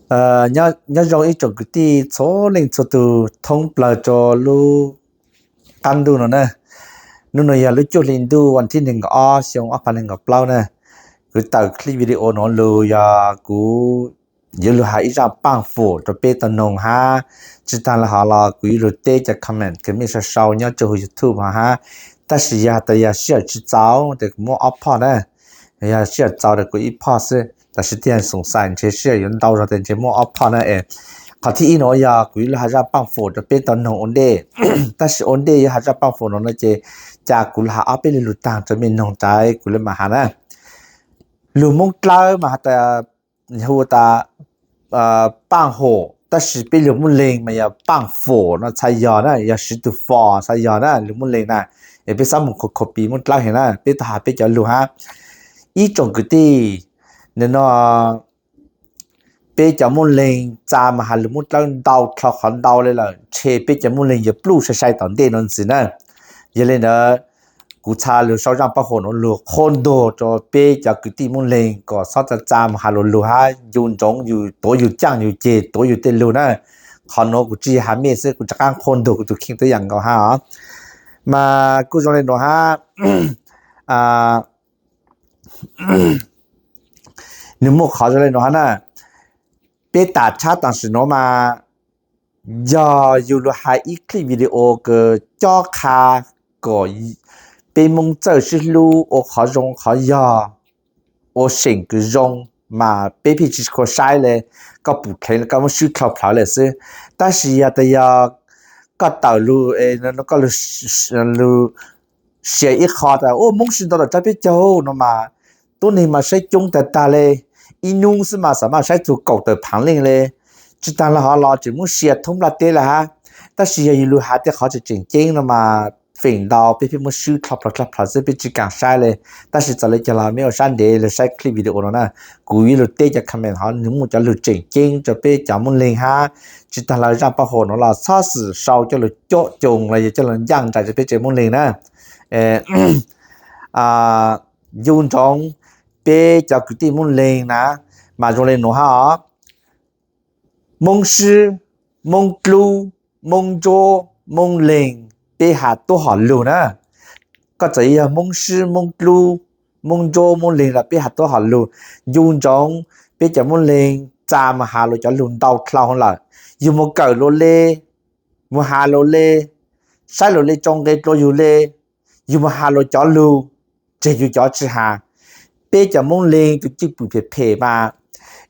Nyob zoo ib tsoom kwv tij txhua leej txhua tus thoob plaws rau lub qab ntuj no na. Hnub no yog lub cuaj hli ntuj vas thib nees nkaum ob xyoo ob phav nees nkaum plaub na. Kuv tawm clip video no lug yog kuv yuav lug has ib zaj paaj fum rau peb tau noog hab, tsi taag le hov los kuv yuav lug teb cov comment kws mej sau sau nyob rua huv YouTube hov hab. Tab sis yog tas yog sij hawm tsi txaus tes kuv muab ob phoj na. Yog sij hawm txaus tes kuv ib phoj xwb, tab sis tej xoom xais ntshe sij hawm yuav ntau zog tes ntshe muab ob phoj na. Qhov thib ib no yog kuv yuav lug has zaj paaj fum rau peb tau noog ua ntej. Tab sis ua ntej yuav has zaj paaj fum no no ces ca kuv lug has ob peb lu lug taag rau mej noog tas kuv le maam has na. Lug Moob Dlawb mas has tas, hu tas paaj fum, tab sis peb lug Moob Leeg mas yog paaj fum no txhais yog na, yog siv tug fo txhais yog na lug Moob Leeg na. Es peb xaav moog kho kho pis Moob Dlawb heev na, peb tau has peb cov lug hab. Ib tsoom kwv tij, nim no peb cov Moob Leeg txav mas has lug Moob Dlawb ntau dlhau qhov ntau le lawm, ntshe peb cov Moob Leeg yuav pluj sai sai tom ntej no ntxiv na. Yog le ntawd, kuv txhaj lug sau zaj paaj fum no lug qhuab ntuas rau peb cov kwv tij Moob Leeg kom txhob txav txav mas has lug lug hab, ncu ntsoov yus tuav yus caaj yus ceg tuav yus tej lug na. Qhov nuav kuv tsi yog has mej xwb, kuv rov qaab qhuab ntuas kuv tus kheej tub yaam nkaus hab os. Mas kuj zoo le nuav hab, nwg muaj qhov zoo le nuav hab na. Peb tam tshab tam sim nuav mas yog yug lug has ib clip video kws cob qha kom peb Moob txawj sib hlub ua qhov zoo qhov yog, ua seem kws zoo, mas peb pheej tsi khuv saib le, koj pum dheev le koj muab swb dlhau plhawv le xwb. Tab sis yog tas yog koj tawm lug, koj lug sia ib qho tas ua Moob sib ntau tawm rab peb caug no mas, tub neeg mas saib coob tag tag le, ib nub xwb mas xaav mas saib txug kaum tawm phaav leej le. Tsi taag le hov los tseem muab sia thoob nplaj teb le hab. Tab sis yog yug lug has tej qhov tseem tseem ceeb no mas feem ntau peb pheej muab swb dlhau plhawv dlhau plhawv xwb, peb tsi kaam saib le. Tab sis txawm le caag los mej ua sab ntev lug saib clip video no na, kuv yuav lug teb cov comment hov nwg muaj cov lug tseem ceeb rau peb cov Moob Leeg hab. Tsi taag le zaj paaj fum no los txhob xwm sau coj lug cuab coos los yog coj lug ncaaj nraim rau peb tsev Moob Leeg na. Ncu ntsoov peb cov kwv tij Moob Leeg na, mas zoo le nuav hab os. Moob Sib, Moob Dlub, Moob Ntsuab, Moob Leeg, peb has tuab hom lug na. Koj txawm yog Moob Sib, Moob Dlub, Moob Ntsuab, Moob Leeg los peb has tuab hom lug. Ncu ntsoov peb cov Moob Leeg txav mus has luas cov lug ntau dlhau lawm. Yug mus kawm luas le, mus has luas le, saib luas le tsoo nqe dlua yug le, yug mus has luas cov lug, tseg yug cov tsi has. Peb cov Moob Leeg tus cwj pwm phem phem mas,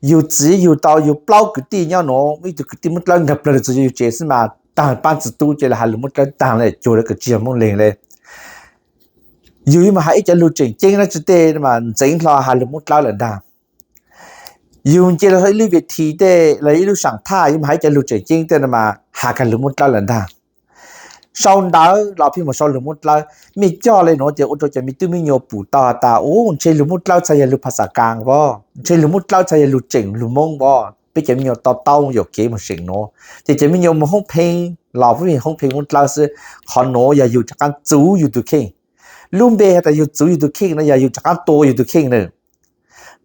yug txiv yug tau yug plaub kwv tij nyob nuav, ib tug kwv tij Moob Dlawb nkag plawg lug txug yug tsev xwb mas taag paab txiv tub ces lug has lug Moob Dlawb taag le, cuag le kws tsi yog Moob Leeg le. Yug yuav mus has ib cov lug tseem ceeb dlaab tsi tej mas ntxeev hlo has lug Moob Dlawb lawm ntaag. Yug nce los ib lub ves thi tej los ib lub saam thaj yuav mus has ib cov lug tseem ceeb tej no mas has kag lug Moob Dlawb lawm ntaag. Sau ntawv los pheej mus sau lug Moob Dlawb. Mej coj le nuav ces ua rau cov me tub me nyuam pum tau has tas, u, ntshe lug Moob Dlawb txhad yog lug phas xas kaas as, ntshe lug Moob Dlawb txhad yog lug tseem lug Moob as. Peb cov me nyuam tau taub yuam kev mus seem nuav ces cov me nyuam mus hoob pheej los pheej hoob pheej Moob Dlawb xwb. Qhov nuav yog yug rov qaab txuv yug tus kheej. Lub npe has tas yug txuv yug tus kheej no yog yug rov qaab tua yug tus kheej na.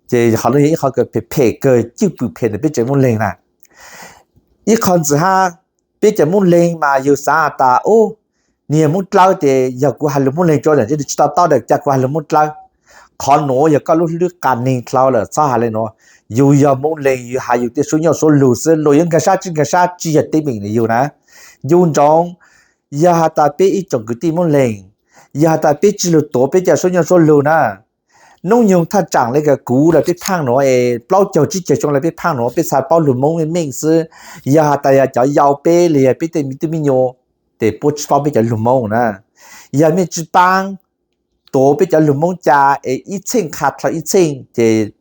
Ces qhov nuav yog ib qho kws phem phem kawg, cwj pwm phem ntawm peb tsev Moob Leeg na. Ib qho ntxiv hab, peb cov Moob Leeg mas yug xaav has tas, u, nwg yog Moob Dlawb ces yog kuv has lug Moob Leeg rua ntawm tsi tau taub tas cas kuv has lug Moob Dlawb. Qhov nuav yog koj lub hlwb qas neeg dlhau lawm, txhob has le nuav. Yug yog Moob Leeg yug has yug tej suab nyuj suab lug xwb, luas yuav nkag sab tsi nkag sab tsi yog teeb meem ntawm yug na. Ncu ntsoov, yog has tas peb ib tsoom kwv tij Moob Leeg, yog has tas peb tsi lug tuav peb cov suab nyuj suab lug na, nub nyoog thaj tsaam le kws kuv los peb phaaj nuav es plaub caug tsib caug xyoo le peb phaaj nuav peb txhaj paub lug Moob meej meej xwb. Yog has tas yog cov yau peb le yog peb tej me tub me nyuam, ces puab tsi paub peb cov lug Moob na. Yog mej tsi paab tuav peb cov lug Moob ca es ib txheej qha dlhau ib txheej ces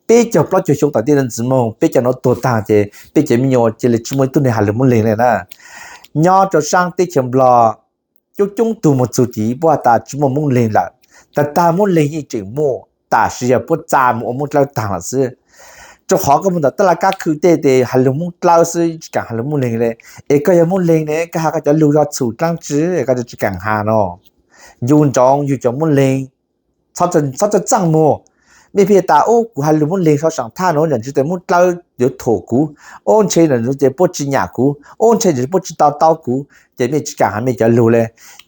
peb caug plaub caug xyoo tom ntej no ntxiv moog peb cov nuav tuag taag ces peb cov me nyuam cia le tsi muaj ib tug neeg has lug Moob Leeg le na. Nyob rau saab teb chaws Nplog, coob coob tug moog txug tim puab has tas tsi muaj Moob Leeg lawm. Tag tag Moob Leeg yeej tseem muaj, tam sim yog puab txav mus ua Moob Dlawb taag lawm xwb. Rua qhov koj moog ntawm tab laj kab khw tej tes has lug Moob Dlawb xwb, tsi kaam has lug Moob Leeg le. Es koj yog Moob Leeg ne, koj has koj cov lug zog txhum dlaab tsi es koj tsi kaam has no? Ncu ntsoov yug cov Moob Leeg, txhob txawj txaaj muag. Mej pheej tas, Ub, kuv has lug Moob Leeg sau saam thaj nuav, ntawm ntshe tes Moob Dlawb yuav thuam kuv, ub, ntshe ntawm ntshe puab tsi nyam kuv, ub, ntshe ntawm ntshe puab tsi to taub kuv, ces mej tsi kaam has mej cov lug le.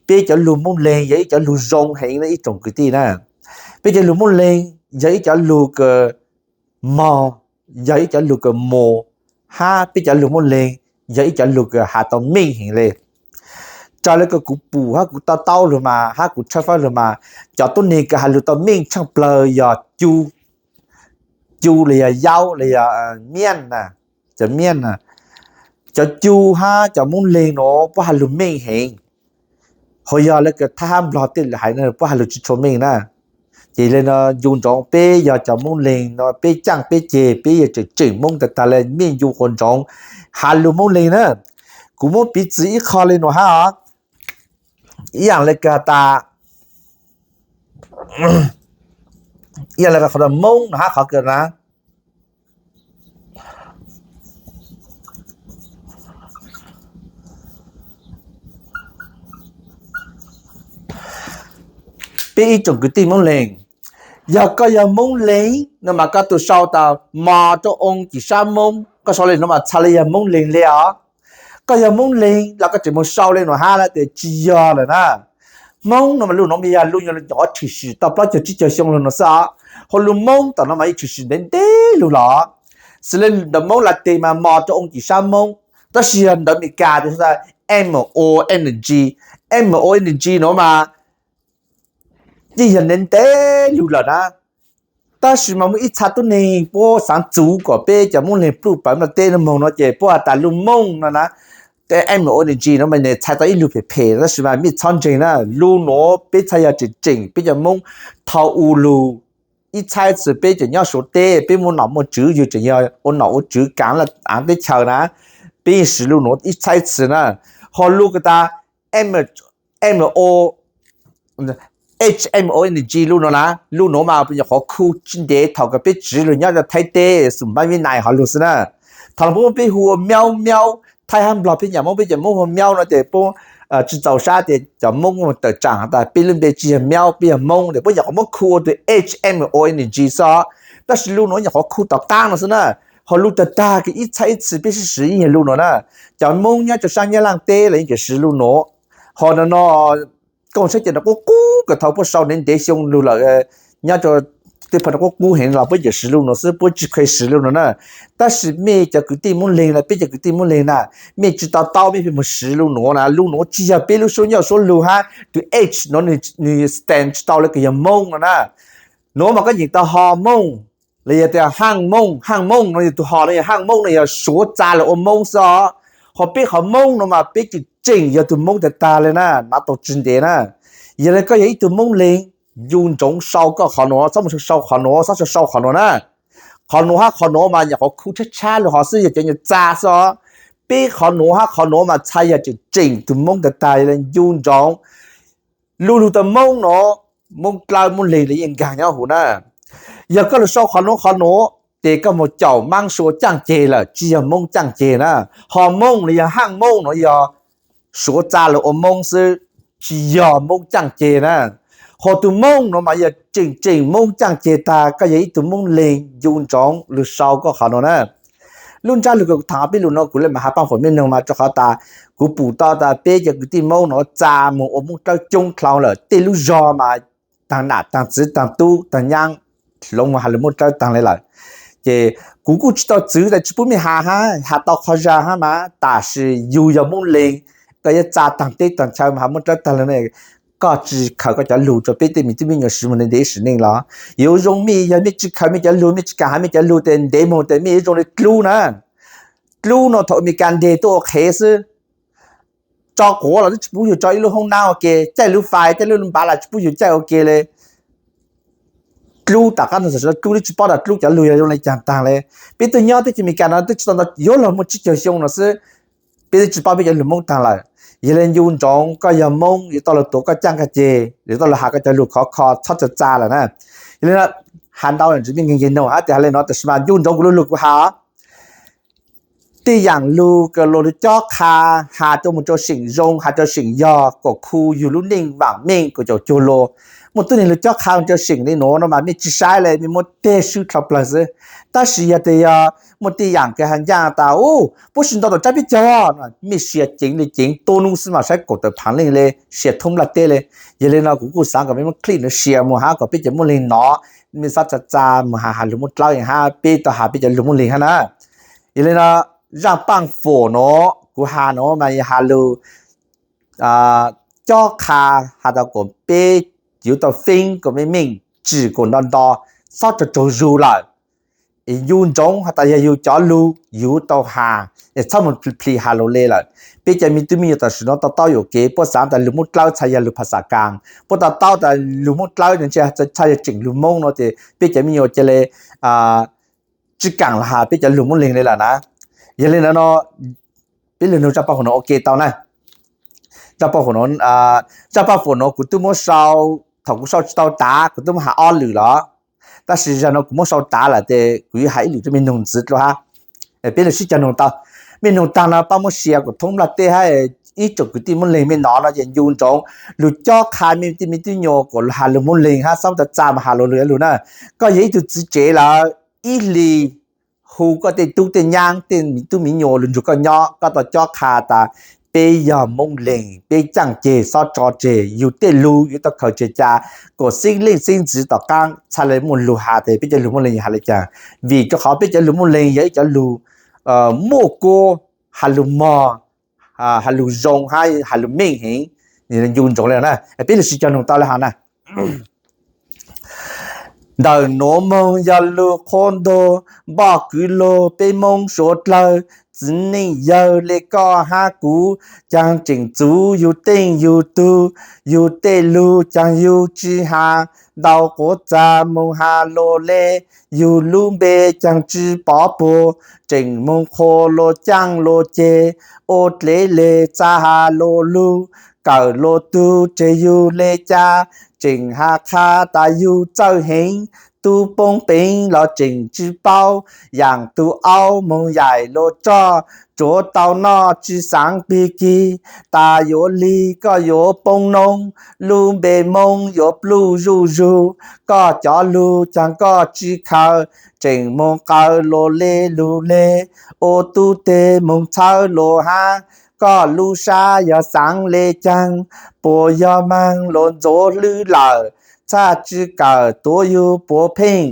Peb cov lug Moob Leeg yog ib cov lug zoo heev na ib tsoom kwv tij na. Peb cov lug Moob Leeg yog ib cov lug kws mog, yog ib cov lug kws mus, hab peb cov lug Moob Leeg yog ib cov lug kws has tau meej heev le. Raws le kws kuv pum hab kuv to taub lug mas hab kuv tshawb fawb lug mas, cov tuab neeg kws has lug tau meej tshaaj plawg yog Cu, Cu los yog Yaub los yog Miaj, cov Miaj, cov Cu hab cov Moob Leeg nuav puab has lug meej heev. Ho yog le kws Thaib hab Nplog tej hais no puab has lug tsi tshua meej na. Ces le no ncu ntsoov peb yog cov Moob Leeg no peb caaj peb ceg peb yog tseem tseem Moob tag tag le, mej ncu quas ntsoov has lug Moob Leeg na. Kuv muab piv txwv ib qho le nuav hab os, ib yaam le kws has tas, ib yaam le qhov Moob no hab qhov kws na peb ib tsoom kwv tij Moob Leeg, yog koj yog Moob Leeg no mas koj tus sau tas mos rua oo cim sab Moob, koj sau le nuav mas txhais le yog Moob Leeg le os. Koj yog Moob Leeg los koj tseem moog sau le nuav hab lawm tes tsi yog lawm na. Hmoob no mas lug nuav mas yog lug nyuam qhuav tshwm sim tau plaub caug tsib caug xyoo lug nuav xwb os. Ho lug Moob tom no mas yeej tshwm sim ntev ntev lug los. Xws le ntawm Moob Latin mas mos rua oo cim sab Moob, tab sis yog ntawv Amelikas tes M O energy, M O energy nuav mas yeej yog ntev ntev lug lawm na. Tab sis mas muaj ib txha tuab neeg puab xaav txuv kom peb cov Moob Leeg pluj pawv nplaj teb nuav moog no ces puab has tas lug Moob no na, M O energy no mas nws txhais tau ib lug phem phem tab sis mas mej txhob ntseeg na. Lug nuav peb txhais yog tseem tseem peb cov Moob thaum u lug ib txhais txwm peb tseem nyob Suav teb peb muaj nom muaj tswv yug tseem yog ua nom ua tswv kaav laj aav teb chaws na, peb yeej siv lug nuav ib txhais txwm na. Ho lug kws tas M O, H M O energy lug nuav na, lug nuav mas nyuam qhuav khu tsi ntev thaum kws peb tsiv lug nyob rua Thaib teb xum npab Vib Nais hov lug xwb na. Thaum no puab muab peb hu ua Miaub, Miaub, Thaib hab Nplog peb nyam Moob peb cov Moob hu ua Miaub no tes puab tsi txaus sab tes cov Moob tawm tsaam has tas peb lub npe tsi yog Miaub peb yog Moob tes puab nyuam qhuav muab khu ua tus H M O energy xwb os. Tab sis lug nuav nyuam qhuav khu tom qaab no xwb na. Ho lug tag tag kws ib txhais ib txhis peb sib siv yeej yog lug nuav na. Cov Moob nyob rua saab Nyab Laaj teb los yeej tseem siv lug nuav. Ho no no koj saib cov no qub qub kws thaum puab sau ntev ntev xyoo lug lawm, nyob rua tej phaw no qub qub heev los puab tseem siv lug nuav xwb puab tsi kheev siv lug nuav na. Tab sis mej cov kwv tij Moob Leeg na, peb cov kwv tij Moob Leeg na, mej tsi to taub mej pheej moog siv lug nuav na. Lug nuav tsi yog peb lub suab nyuaj suab lug hab tus H no nws stand tsi tau le kws yog Moob no na. Nuav mas koj nyeem tau ho Moob los yog tias Haaj Moob, Haaj Moob no yog tus ho no yog Haaj Moob no yog Suav txa lug ua Moob xwb os. Ho peb qhov Moob no mas peb tseem tseem yog tug Moob tag tag le na, nav tau tsi ntev na. Yog le koj yog ib tug Moob Leeg, ncu ntsoov sau koj qhov nuav, txhob mus sau qhov nuav, txhob sau sau qhov nuav na. Qhov nuav hab qhov nuav mas nyuam qhuav khu tshab tshab lug hov xwb yog cov nyuag txa xwb os. Peb qhov nuav hab qhov nuav mas txhais yog tseem tseem tug Moob tag tag le ncu ntsoov. Lug lug tau Moob nuav, Moob Dlawb Moob Leeg los yeej nkaag nyob huv na. Yog koj lug sau qhov nuav qhov nuav ces koj moog caum Maab Suav caaj ceg lawm tsi yog Moob caaj ceg na. Ho Moob los yog Haaj Moob no yog Suav txa lug ua Moob xwb, tsi yog Moob caaj ceg na. Ho tug Moob no mas yog tseem tseem Moob caaj ceg tag, koj yog ib tug Moob Leeg ncu ntsoov lug sau koj qhov nuav na. Lub ntsab lug kws kuv thaam peb lug nuav kuv le maam has paaj foom mej noog mas rua qhov tas kuv pum tau tas peb cov kwv tij Moob nuav txa moog ua Moob Dlawb coob dlhau lawm, tej lub zog mas taag nam taag txiv taag tub taag nyaab hloov moog has lug Moob Dlawb taag le lawm. Ces kuv kuj tsi tau txwv tas tsi pub mej has hab, has tau qhov zag hab mas, tam sis yug yog Moob Leeg, koj yuav txa taag teb taag chaw mas has Moob Dlawb taag le, koj tsi khaws koj cov lug rua peb tej me tub me nyuam siv moog ntev ntev sim neej los yuav zoo. Mej yog mej tsi khaws mej cov lug, mej tsi kaam has mej cov lug tes ntev moog tes mej yuav zoo le dlub na. Dlub no thaum Amelikas ntes tuaj ua qhev xwb, tso quav los twb tsi pub yug tso ib lub hoob nab ua ke, caij lub fais caij lub npav los tsi pub yug caij ua ke le. Dlub tom qaab no dlub twb tsi paub tas dlub cov lug yog zoo le caag taag le. Peb tuaj nyob teb chaws Amelikas no twb tsi tau ntau, yuav luag muaj tsib caug xyoo no xwb, peb twb tsi paub peb cov lug Moob taag lawm. Yog le ncu ntsoov koj yog Moob yuav tau lug tuav koj caaj koj ceg, yuav tau lug has koj cov lug khov kho, txhob txawj txa lawm na. Yog le has ntau ntsis mej nkeeg nkeeg noog hab tes has le no tab sis mas ncu ntsoov kuv lub lug kuv has. Tej yaam lug kws luas lug cob qha has rua moog rua seem zoo, has rua seem yog kuas khu yug lub neej vaam meej kuas caum cuag luas. Muaj tub neeg lug cob qha moog rua seem le nuav no mas mej tsi saib le, mej muab teg swb dlhau plawg xwb. Tab sis yog tas yog muaj tej yaam kws has ncaaj tas, u, puab sis nto tom tsab peb caug no, mej sia ceev le ceev, tuab nub xwb mas saib kaum tawm phaav leej le, sia thoob nplaj teb le. Yog le no kuv kuj xaav kom mej muab clip nuav sia moog hab kom peb cov Moob Leeg nov, mej xob tsa tsa moog has has lug Moob Dlawb hab peb tau has peb cov lug Moob Leeg hab na. Yog le no zaaj paaj fuam nuav kuv has nuav mas yog has lug cob qha, has tas kuas peb yuav tau feeb kuas meej meej, tsim kuas nto nto, xob raug raug zug lawm. Es ncu ntsoov has tas yog yug cov lug yug tau has, es txhob moog plhis has lug le lawm. Peb cov me tub me nyuam tam sim nuav to taub yuam kev, puab xaav tas lug Moob Dlawb txhaj yog lug phas xas kaas, puab to taub tas lug Moob Dlawb ntshe txhaj yog tseem lug Moob no ces peb cov me nyuam ca le tsi kaam has peb cov lug Moob Leeg le lawm na. Yog le no, peb lug nug zaaj paaj fuam nuav ok tau na. Zaaj paaj fuam nuav, zaaj paaj fuam nuav kuv tub muab sau, thaum kuv sau tsi tau tav kuv tub muab has ob lwm los, tab sis zaaj no kuv muab sau tav lawm tes kuv yuav has ib lwm rua mej nug ntxiv dlua hab. Peb lug sib cog nug tau, mej nug taag no paab muab sia kuas thoob nplaj teb hab. Ib tsoom kwv tij Moob Leeg mej nov no ces ncu ntsoov lug cob qha mej tej me tub nyuas kuas has lug Moob Leeg hab xob tsa tsa mas has lug lug yuav lug na. Koj yog ib tug txiv tsev lawm, ib hlis hu koj tej tub tej nyaab tej me tub me nyuam lug nrug koj nyob, koj tau cob qha tas peb yog Moob Leeg, peb caaj ceg xob tso tseg, yug tej lug yuav tau khaws tseg ca, kuas xeeb leej xeeb ntxwv tom qaab txhaj le muaj lug has tas peb cov lug Moob Leeg has le caag. Vim rua qhov peb cov lug Moob Leeg yog ib cov lug muaj kuab, has lug mog, has lug zoo hab has lug meej heev. Ncu ntsoov le na, peb lug sib cog nug tau le hov na. Ntawm nuav moog yog lug qhuab ntuas npoj kwv luag peb Moob suav dlawg, txiv neej yawg le koj hab kuv, caag tseem txuv yug teej yug tug, yug tej lug caag yug tsi has, ntau quav txag moog has luas le, yug lub npe caag tsi pov puag, tseem moog qhuas luas caaj luas ceg, ua dlev le txhaj has luas lug, kawm luas tug tseg yug le ca, tseem has qha tas yug txawj heev, tub poob peev los tseem tsi paub, yaam tug aub moog yaim luas roj, tsuav tau noj tsi xaav pig kig, tas yuav lig koj yuav poob noob, lub npe Moob yuav pluj zuj zug, koj cov lug caag koj tsi khaws, tseem moog qaws luas le lug le, ua tub teg moog txhawb luas hab, koj lub sab yog xaav le caag, puas yog maag luas ntxuav hlwb lawm, txhaj tsi kawm tuav yug puas pheej,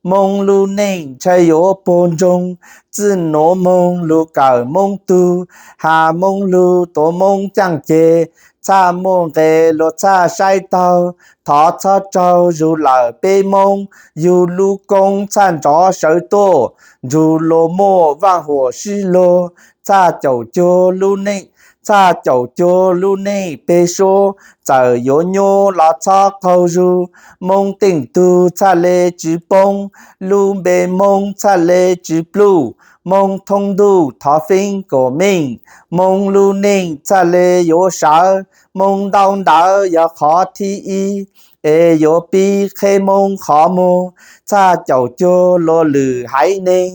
Moob lub neej ntshai yuav puag ntsoog, txij nuav moog lug kawm Moob tug, has Moob lug tuav Moob caaj ceg, txhaj muaj nqe luas txhaj saib taug, thov txhob raug zug lawm peb Moob, yug lub koob txhaj nrov sawv tuaj, nrug luas muaj vaaj huam sib luag, txhaj caum cuag lub neej, txhaj caum cuag lub neej peg suab, txawm yuav nyuaj los txhob qaug zug, Moob teej tug txhaj le tsi poob, lub npe Moob txhaj le tsi pluj, Moob thoob ntuj thov feeb kom meej, Moob lub neej txhaj le yuav sawv, Moob ntaub ntawv yog qhov thib ib, es yuav pib qheb Moob qhov muag, txhaj caum cuag luas lwm haiv neeg,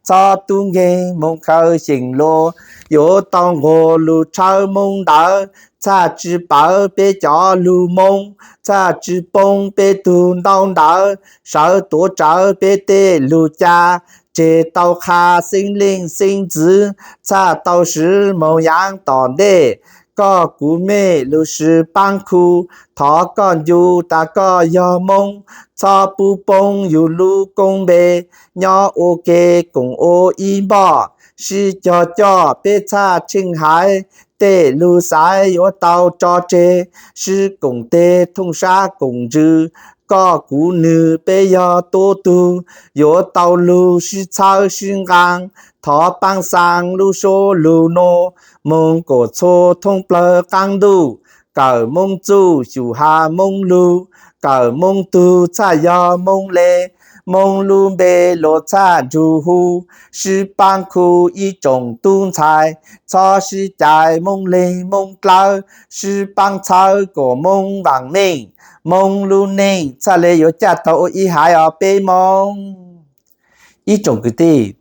txhob tub nkeeg moog khaws xyeem luas, yuav tau nquag lug tshawb Moob ntawv, txhaj tsi pawv peb cov lug Moob, txhaj tsi poob peb tug ntaub ntawv, sawv tuav rawv peb tej lug ca, tseg tau qha xeeb leej xeeb ntxwv, txhaj tau swv moog yaav tom ntej. Koj kuv mej lug sib paab khu, thov koj ncu tas koj yog Moob, txhob pub poob yug lub koob npe, nyob ua ke koom ua ib npoj, sib cog coj peb txhaj tsheej haiv, tej lug xaiv yuav tau tso tseg, sib koom teg thooj sab koom ntsws, koj kuv nwg peb yog tuab tug, yuav tau lug sib txhawb sib nqaa, thov paab xaa lub suab lug nuav, moog kuas txhua thoob plawg qaab ntuj, kawm Moob txuj xyum has Moob lug, kawm Moob tug txhaj yog Moob le, Moob lub npe luas txhaj nrug hu, sib paab khu ib tsoom tub ntxhais, txhob sib cais Moob leeg Moob dlawb, sib paab txhawb kuas Moob vaam meej, Moob lub neej txhaj le yuav caj tau ua ib haiv os peb Moob. Ib tsoom kwv tij,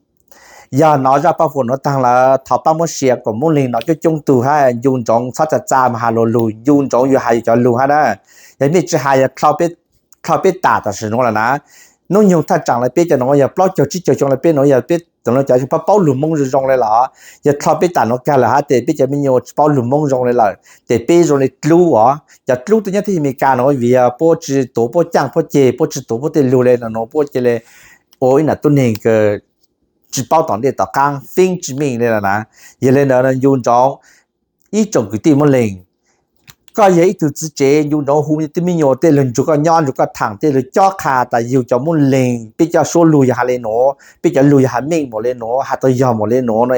Yog nov zaj paj huam nuav taag lawm thov pab muab share kom Moob Leeg nov coob coob tug hab ncu ntsoov txhob txav txav mas has luas lug, ncu ntsoov yug has yug cov lug hab na. Yog mej tsi has yog dlhau peb tam sim nuav lawm na. Nub nyoog thaj tsaam le peb cov nuav yog plaub caug tsib caug xyoo le peb nuav yog peb cov paub lug Moob zoo zoo le lawm. Yog dlhau peb tam nuav kag lawm hab tes peb cov me nyuam tsi paub lug Moob zoo le lawm tes peb zoo le dlub os. Cov dlub tuaj nyob teb chaws Amelikas nuav vim yog puab tsi tuav puab caaj puab ceg, puab tsi tuav puab tej lug le no nuav puab ca le ua ib nam tub neeg kws tsi paub tom ntej tom qaab, feeb tsi meej le lawm na. Yog le ntawd ncu ntsoov ib tsoom kwv tij Moob Leeg, koj yog ib tug txiv tsev ncu ntsoov hu tub me nyuam tej lug nrug koj nyob nrug koj thaam tej lug cob qha tas yug cov Moob Leeg peb cov suab lug yog has le nuav, peb cov lug yog has meej npaum le nuav, has tau yog npaum le nuav no,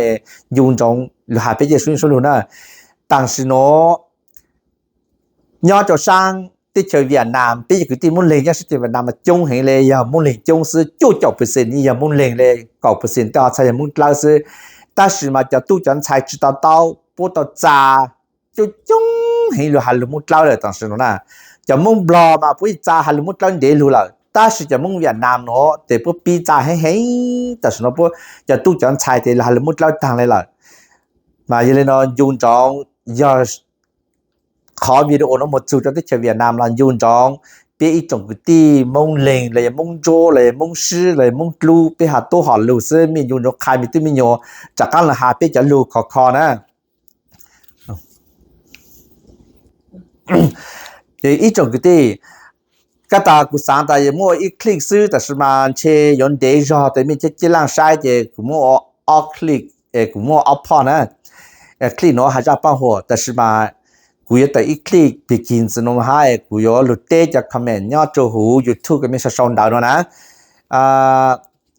ncu ntsoov lug has peb cov suab nyob suab lug na. Tam sim nuav nyob rau saab teb chaws Vietnam peb cov kwv tij Moob Leeg nyob saab teb chaws Vietnam mas coob heev le, yog Moob Leeg coob xwb, cuaj caum percent yog Moob Leeg le, kaum percent tej ho txhaj yog Moob Dlawb xwb. Tab sis mas cov tub cov ntxhais tsi to taub puab tau txav coob coob heev lug has lug Moob Dlawb lawm tam sim nuav na. Cov Moob Nplog mas puab txav has lug Moob Dlawb ntev lug lawm, tab sis cov Moob Vietnam nuav tes puab pib txav heev heev tam sim nuav puab cov tub cov ntxhais tes lug has lug Moob Dlawb taag le lawm. Mas yog le no ncu ntsoov yog qhov video nuav moog txug rau teb chaws Vietnam los ncu ntsoov peb ib tsoom kwv tij Moob Leeg los yog Moob Ntsuab los yog Moob Sib los yog Moob Dlub peb ho tub ho lug xwb, mej ncu ntsoov qha mej tub me nyuam rov qaab lug has peb cov lug khov kho na. Ib tsoom kwv tij, kab tas kuv xaav tas yuav muab ib clip xwb tab sis mas ntshe yuav ntev zog tes mej cib laaj saib ces kuv muab ob clip, kuv muab ob phoj na. Clip nuav has zaj paj huam tab sis mas kuv yuav tawm ib clip pig kig ntxiv nuav hab kuv yuav lug teb cov comment nyob rau huv YouTube kom mej sau sau ntawv nuav na.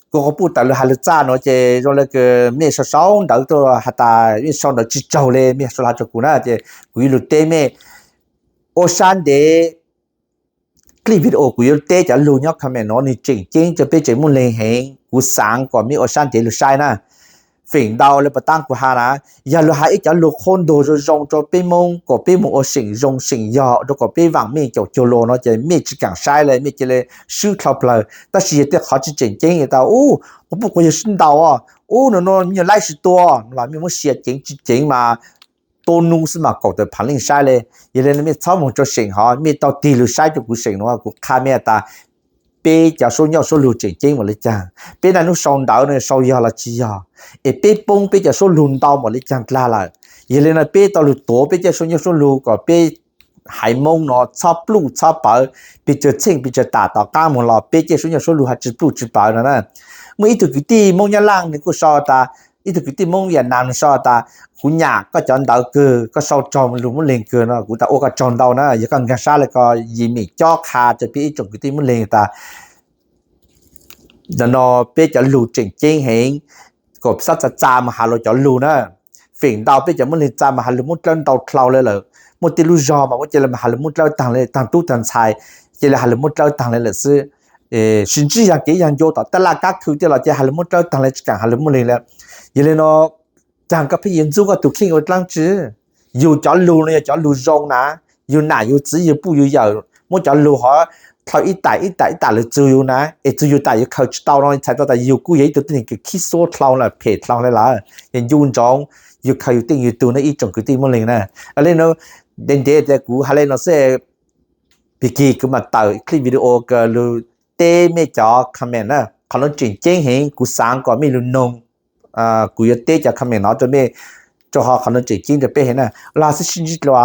Kuv quas puj tawm lug has lug txaj nuav ces zoo le kws mej sau sau ntawv tuaj has tas mej sau ntawv tsi tsaug le mej sau lug has rua kuv na ces kuv yuav lug teb mej. Ua sab ntev clip video kuv yuav teb cov lug nyob comment nuav nwg tseem ceeb rua peb tsev Moob Leeg heev, kuv xaav kom mej ua sab ntev lug saib na. Feem ntau le puas taab kuv has na, yog lug has ib cov lug qhuab ntuas zoo zoo rua peb Moob kom peb moog ua seem zoo seem yog rua kom peb vaam meej caum cuag luas no ces mej tsi kaam saib le mej ca le swb dlhau plawg. Tab sis yog tej qhov tsi tseem ceeb tas ub quas puj quas yawg sib ntaus, ub no no me nyuam laib tsi tua, mej muab sia ceev tsi ceev mas tua nub xwb mas kaum tawm phaav leej saib le. Yog le no mej txhob moog rua seem hov, mej tau tig lug saib rua kuv seem nuav kuv qha mej tas peb cov suab nyuaj suab lug tseem ceeb npaum le caag, peb naj nub sau ntawv no sau yog los tsi yog, es peb poob peb cov suab lug ntau npaum le caag dlaag lawm. Yog le no peb tau lug tuav peb cov suab nyuaj suab lug kom peb haiv Moob no txhob pluj txhob pawv, pes tsawg txheej pes tsawg tam tom qaab moog los peb cov suab nyuaj suab lug has tsi pluj tsi pawv no na. Muaj ib tug kwv tij Moob Nyab Laaj nwg kuj sau tas, ib tug kwv tij Moob Vietnam nwg sau tas, kuv nyam koj cov ntawv kawg, koj sau raug lug Moob Leeg kawg no, kuv tas ua koj tsaug ntau na, yog koj nkaag sab le ko yim mim cob qha rua peb ib tsoom kwv tij Moob Leeg tas no peb cov lug tseem ceeb heev, kom txhob txav txav mas has luas cov lug na. Feem ntau peb cov Moob Leeg txav mas has lug Moob Dlawb ntau dlhau le lawm, muaj tej lub zog mas muab ca le has lug Moob Dlawb taag le, taag tub taag ntxhais ca le has lug Moob Dlawb taag le lawm xwb. Sis ntsib yog kev yog ncua tom taj laj kab khw tej los ca has lug Moob Dlawb taag le tsi kaam has lug Moob Leeg le. Yog le no caag koj pheej yuav ntxub koj tug kheej ua dlaab tsi? Yug cov lug no yog cov lug zoo na, yug nam yug txiv yug puj yug yawm muab cov lug hov dlhau ib tam ib tam ib tam lug txug yug na, es txug yug tas yug khaws tsi tau no txhais tau tas yug kuj yog ib tug tib neeg kws khib xuab dlhau lawm phem dlhau le lawm. Yog ncu ntsoov yug khaws yug teej yug tug na ib tsoom kwv tij Moob Leeg na. Le no ntev ntev tas kuv has le no xwb, pig kig kuv mam tawm clip video kws lug teb mej cov comment na. Qhov nuav tseem ceeb heev, kuv xaav kom mej lug noog, kuv yuav teb cov comment no rua mej, rua qhov qhov nuav tseem ceeb rua peb heev na. Los xwb sib ntsib dlua.